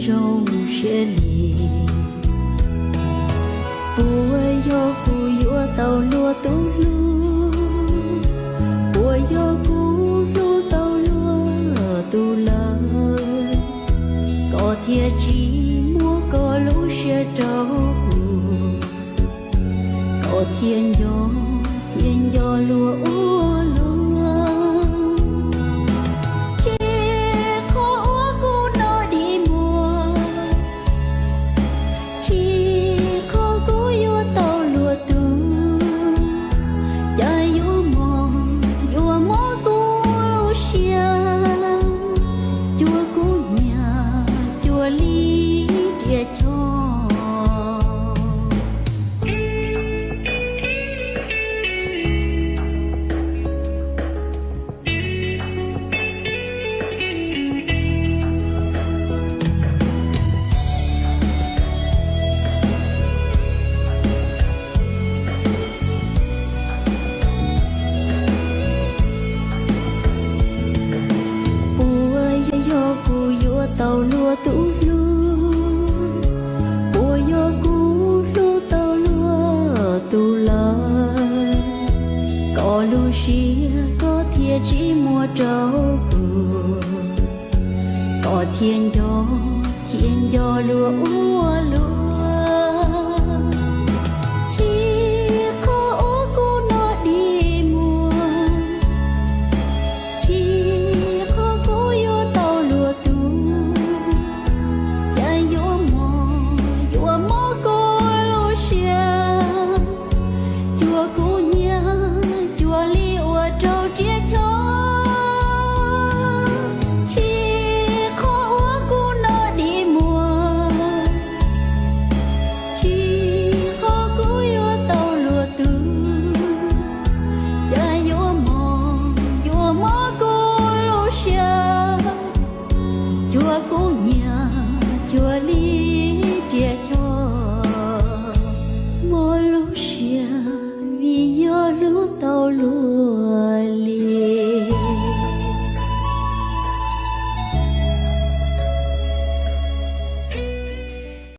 zoo siab li. Puas yog kuv yuav tau luag tus hlub? Puas yog kuv hlub tau luag tus lawm, koj thiaj tsis muab koj lub siab rau kuv, koj thiaj nco, thiaj nco luag ua luaj? Ces qhov uas kuv noj dig muag, ces qhov kuv yuav tau luag tus, cas yuav mob, yuav mob kuv lub siab, cuag kuv nyiam cuag li riam choj. Puas yog kuv yuav tau luag tus hlub? Puas yog kuv hlub tau luag tus lawm, koj lub siab koj thiaj tsis muab rau kuv, koj thiaj nco, thiaj nco luag ua luaj? Ces qhov uas kuv noj dig muag, ces qhov kuv yuav tau luag tus, cas yuav mob, yuav mob kuv lub siab, cuag kuv nyiam cuag li ua rau riam choj. Ces qhov uas kuv noj dig muag, ces qhov kuv yuav tau luag tus, cas yuav mob, yuav mob kuv lub siab, cuag kuv nyiam cuag li riam choj. Mob lub siab vim yog hlub tau luag